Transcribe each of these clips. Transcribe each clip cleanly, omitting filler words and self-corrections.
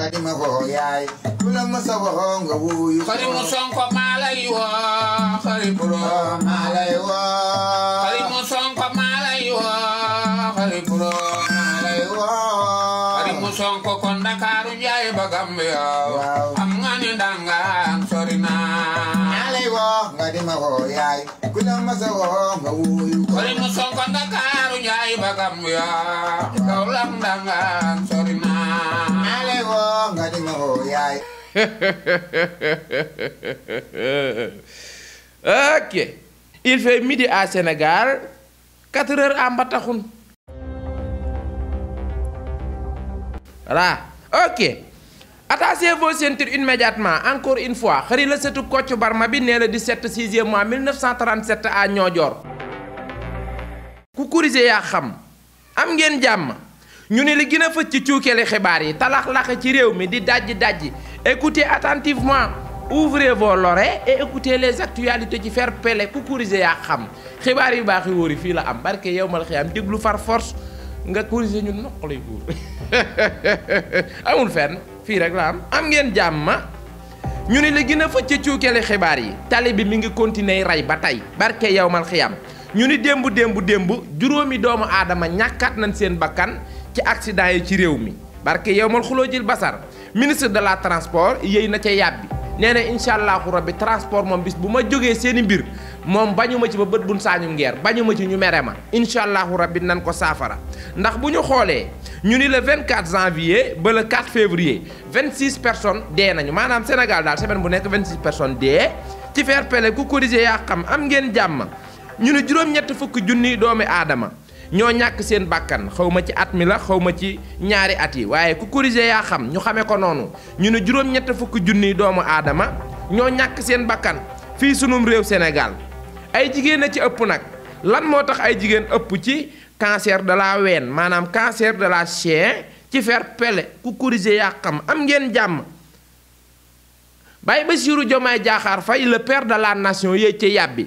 ngadi ma ho yaay kula ma sa ho nga wuyu xari mu Sonko malay wo xari pro malay wo xari mu Sonko malay wo xari pro malay wo xari mu Sonko kon Dakaru njaay ba Gambia am nga ni ndanga sori na malay wo ngadi ma ho yaay kula ma sa ho nga wuyu xari mu Sonko Dakaru njaay ba Gambia Kaolack ndanga sori na malay wo ngadi ma ho yaay. Ok, il fait midi à Sénégal, 4 heures à Mbatakoun. Voilà, ok. Attachez vos ceintures immédiatement, encore une fois. Khari le setu Kocc Barma bi né le 17 6e mois 1937 à Niodior. Ku kurise ya xam. Am ngeen jàmm. Ñu ne li gëna fëc ci ciukeli xibaar yi talax lax ci réew mi di dajji. Écoutez attentivement, ouvrez vos oreilles et écoutez les actualités ci Fair Play ku kurise ya xam. Xibaar yu baax yi wóori fii la am barke yowmal xiyam déglu far force nga kurise ñu noq lay buur. Amul fenn fii rek la am ngeen jàmm ñu ne li gëna fëc ci ciukeli xibaar yi tali bi mi ngi continuer ray ba tey barke yowmal xiyam ñu ni démb juróomi doomu aadama ñàkkaat nañ seen bakkan ci accident yi ci réew mi barke yowmal xuloo jil basar ministre de la transport yéy na ca yàbbi nee na incha allahu rabbi transport moom bis bu ma jógee seeni mbir moom bañu ma ci ba bët buñ saañu ngeer bañu ma ci ñu mere ma incha allahu rabbi nan ko saafara ndax bu ñu xoolee ñu ni le 24 janvier ba le 4 février 26 personnes dee nañu maanaam Sénégal daal semaine bu nekk 26 personnes dee ci Fair Play ku corrigé yaa xam am ngeen jàmm ñu ne juróom-ñett fukki junni doomi aadama ñoo ñàkk seen bakkan xaw ma ci at mi la xaw ma ci ñaari at yi waaye ku corrigé yaa xam ñu xamee ko noonu ñu ne juróom-ñett fukki junni doomu aadama ñoo ñàkk seen bakkan fii sunum réew Sénégal ay jigéen a ci ëpp nag lan moo tax ay jigéen ëpp ci cancer de la veine maanaam cancer de la chair ci Fair Play ku corrigé yaa xam am ngeen jàmm Baye Bassirou Diomaye Diakhar Faye le père de la nation yéeg ci yàbbi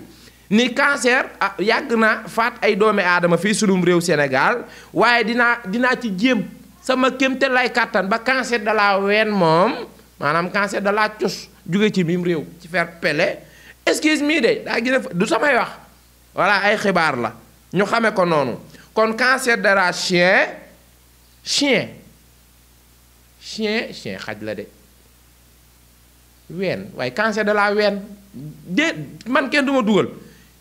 ni cancer yàgg na faat ay doomi aadama fii sunum réew Sénégal waaye dinaa ci jéem sama kémte lay kàttan ba cancer de la veine moom maanaam cancer de la cos jóge ci mim réew ci Fair Play excuse me de daa gën a du samay wax voilà ay xibaar la ñu xame ko noonu kon cancer de la chien xaj la de ween waaye cancer de la veine de man kenn du ma dugal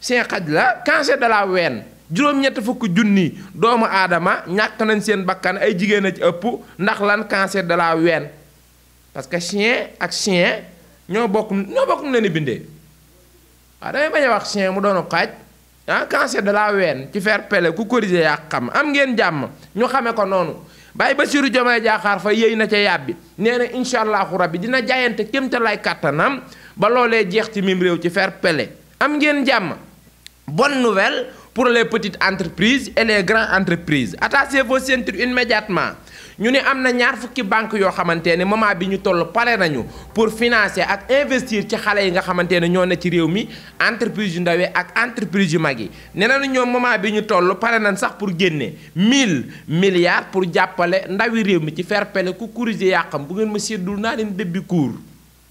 seen xaj la cancer de la veine juróom-ñett fukk junni doomu aadama ñàkk nañ seen bakkan ay jigéen a ci ëpp ndax lan cancer de la veine parce que chien ak chien ñoo bokk nu leen di bindee waaw damay bañ a wax chien mu doon xaj cancer de la veine ci Fair Play ku corrigé yaa xam am ngeen jàmm ñu xame ko noonu Baye Bassirou Diomaye Diakhar Faye yéy na ca yàbbi nee na incha allahu rabbi dina jaayante kémta lay kàttanam ba loolee jeex ci mim réew ci Fair Play am ngeen jàmm. Bonne nouvelle pour les petites entreprises et les grandes entreprises. Attachez vos ceintures immédiatement. Nous avons ñaar fukki banque yoo xamante ne moment bi ñu toll pare nañu pour financer ak investir ci xale yi nga xamante ne ñoo ne ci réew mi entreprise yu ndaw ak entreprise yu mag yi nee na ñoom moment bi ñu toll pare nañ sax pour génne 1000 milliards pour jàppale ndawi réew mi ci Fair Play ku corrigé yàqam bu ngeen ma séddul naa leen débbi cours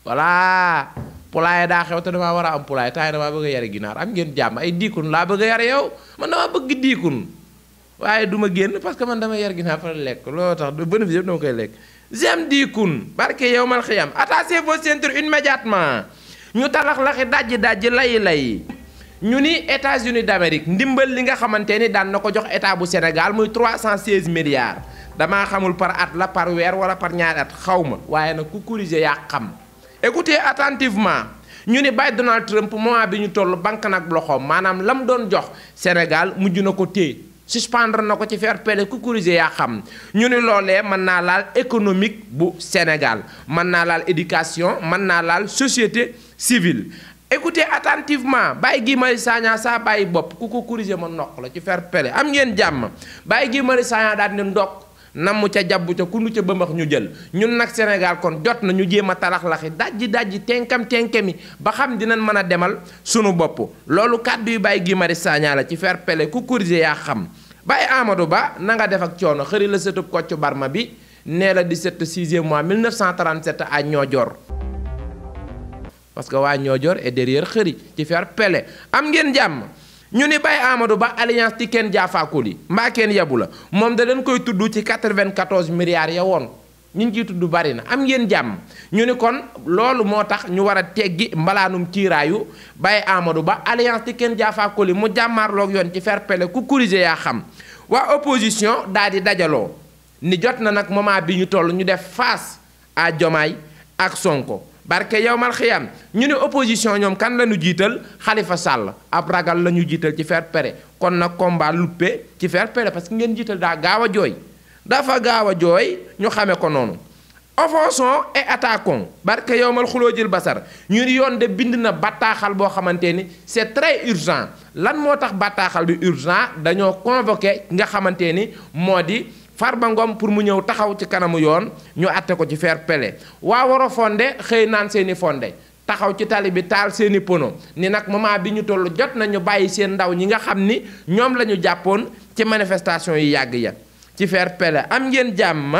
voilà. poulailler daa xew te damaa war a am poulailler taay damaa bëgg a yare ginaar am ngeen jàmm ay diikun laa bëgg a yare yow man damaa bëgg diikun waaye du ma génn parce que man dama yar ginaar fa lekk loolu tax bénéfice yëpp dama koy lekk j'aime diikun barke yow mal xiyam attachez vos ceintures immédiatement ñu talax laxi dajji lay ñu ni États-Unis d'Amérique ndimbal li nga xamante ni daan na ko jox état bu Sénégal muy 316 milliards damaa xamul par at la par weer wala par ñaari at xaw ma waaye nag ku corrigé yaa xam écoutez attentivement ñu ni Baye Donald Trump moment bi ñu toll banque nag loxoom maanaam la mu doon jox Sénégal mujj na ko téye suspendre na ko ci Fair Play ku corrigé yaa xam ñu ni loolee mën naa laal économique bu Sénégal mën naa laal éducation mën naa laal société civile écoutez attentivement Baye Guy Marius Sagna saa bàyyi bopp ku ko corrigé ma noq la ci Fair Play am ngeen jàmm Baye Guy Marius Sagna daal di ndokk namu ca jabbu ca kundu ca bëmbax ñu jël ñun nag Sénégal kon jot na ñu jéem a talax-laxi dajji tenkami ba xam dinañ mën a demal sunu bopp loolu kàddu yu Baye Guy Marius Sagna la ci Fair Play ku corrigé yaa xam Baye Amadou Ba na nga def ak coono xëri la sëtub Kocc Barma bi nee la 17 6e mois 1937 à Niodior parce que waa Niodior est derrière xëri ci fer pele am ngeen jàmm ñu ni Baye Amadou Ba alliance Tiken Jah Fakoly mbaa kenn yabu la moom da leen koy tudd ci 94 milliards ya woon ñu ngi ciy tudd bari na am ngeen jàmm ñu ni kon loolu moo tax ñu war a teggi mbalaanum ciiraayu Baye Amadou Ba alliance Tiken Jah Fakoly mu jàmmaarloog yoon ci fer pele ku corriger yaa xam waa opposition daal di dajaloo ni jot na nag moment bi ñu toll ñu def face à Diomaye ak Sonko barke yow mal xiyam ñu ne opposition ñoom kan la ñu jiital Khalifa Sall ab ragal la ñu jiital ci faire pere kon nag combat luppe ci faire pere parce que ngeen jiital daa gaaw a jooy dafa gaaw a jooy ñu xamee ko noonu offensons et attaquons barke yow mal xuloojil basar ñu ni yoon de bind na bataaxal boo xamante ni c'est très urgent lan moo tax bataaxal bi urgent dañoo convoqué nga xamante ni moo di Farba Ngom pour mu ñëw taxaw ci kanamu yoon ñu àtte ko ci faire pele waa Waro Fondé xëy naan seeni fondé taxaw ci tali bi taal seeni pono ni nag moment bi ñu toll jot nañu bàyyi seen ndaw ñi nga xam ni ñoom la ñu jàppoon ci manifestation yi yàgg ya ci faire pele am ngeen jàmm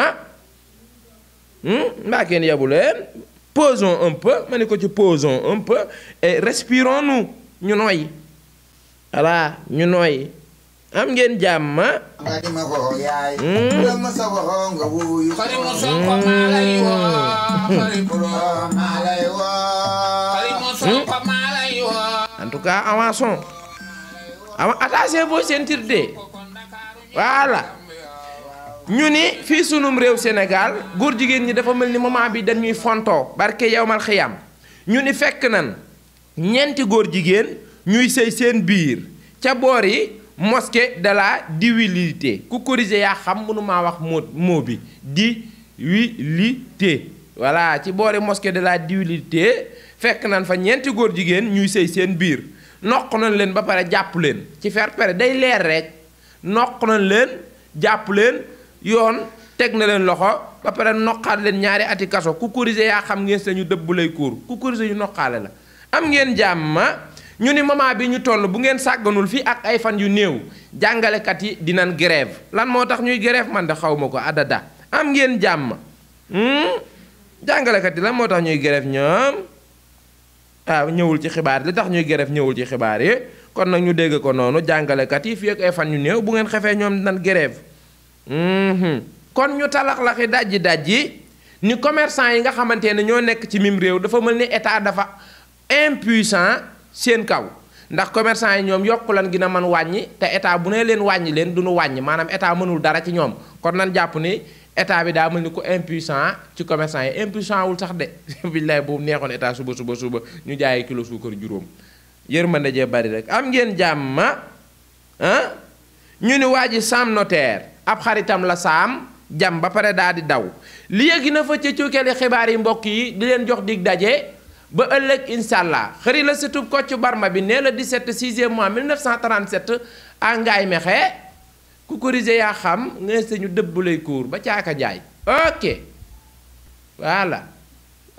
mbaa kenn yabu leen posons un peu ma ni ko ci posons un peu et respirons-nous ñu nooy voilà ñu nooy am ngeen jàmm nga di ma ko yaay la ma sa waxo nga wuyu xari mo sonko malay wo xari pro malay wo xari mo sonko malay wo en tout cas avançons attention boo sentir de voilà ñu ni fii sunum réew Sénégal góor jigéen ñi dafa mel ni moment bi dañuy fontoo barke yow mal xiyam ñu ni fekk nan ñeenti góor jigéen ñuy sëy seen biir ca boor yi mosquée de la divinité ku corriger yaa xam mënumaa wax moo bi divinité voilà ci boori mosquée de la divinité fekk nan fa ñeenti góor jigéen ñuy sëy seen biir noq nañ leen ba pare jàpp leen ci faire pere day leer rek noq nañ leen jàpp leen yoon teg na leen loxo ba pare noqaat leen ñaari ati kaso ku corriger yaa xam ngeen sañu dëbb lay kuur ku corriger ñu noqaale la am ngeen jàmm ñu ni moment bi ñu toll bu ngeen sàgganul fii ak ay fan yu néew jàngalekat yi dinañ grève lan moo tax ñuy grève man de xaw ma ko adada am ngeen jàmm jàngalekat yi lan moo tax ñuy grève ñoom waaw ñëwul ci xibaar li tax ñuy grève ñëwul ci xibaar yi kon nag ñu dégg ko noonu jàngalekat yi fii ak ay fan yu néew bu ngeen xefee ñoom dinañ grève kon ñu talaxlaxi dajji ni commerçant yi nga xamante ne ñoo nekk ci mim réew dafa mel ni état dafa impuissant seen kaw ndax commerçant yi ñoom yokku lan gi na mën wàññi te état bu ne leen wàññi leen du ñu wàññi maanaam état mënul dara ci ñoom kon nan jàpp ni état bi daa mel ni ko impuissant ci commerçant yi impuissant wul sax de billaay boobu neexoon état suba ñu jaayee kilo suukar juróom yërmande jee bari rek am ngeen jàmm ñu ni waa ji Sam Notaire ab xaritam la saam jam ba pare daa di daw li yëgi na fa ca cukkeeli xibaar yi mbokk yi di leen jox dig daje ba ëllëg incha allah xëri la situb Kocc Barma bi nee la 17 6e mois 1937 à Ngaye Mékhé ku corriger yaa xam nga sañu dëbb lay kuur ba caaka jaay ok voilà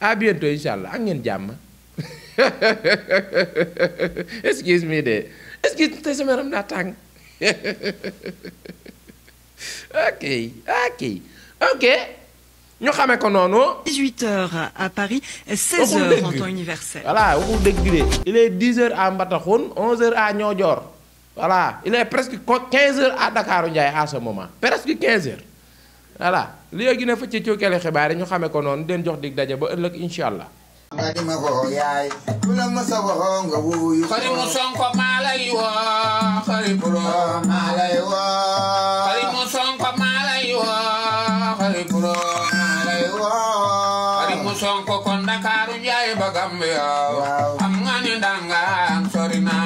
à bientôt incha allah ak ngeen jàmm excuse me de excuse te sama yaram daa tàng ok ñu xamee ko noonu 18h à Paris 16h en temps universel. Voilà waxul dëgg de il est 10h à Mbataxoun 11h à Niodior voilà il est presque 15h à Dakar Ndiaye à ce moment presque 15h voilà léegi na fa ci cookeele xibaar yi ñu xamee ko noonu den jox dig daje ba ëllëg incha allah. nga di ma ko yaay ku la ma sa waxo nga wuyu xari mo sonko malay wo xari pro malay wo xari mo sonko malay wo xari pro malay wo xari mo sonko kon Dakaru Njaay ba Gambia am nga ni ndanga sori na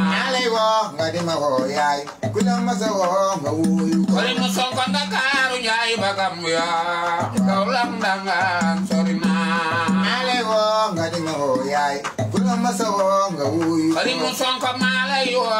malay wo nga di ma ko yaay ku la ma sa waxo nga wuyu xari mo sonko Dakaru Njaay ba Gambia Kaolack ndanga sori na malay wo nga di ma ko yaay ku la ma sa waxo nga wuyu xari mo sonko malay wo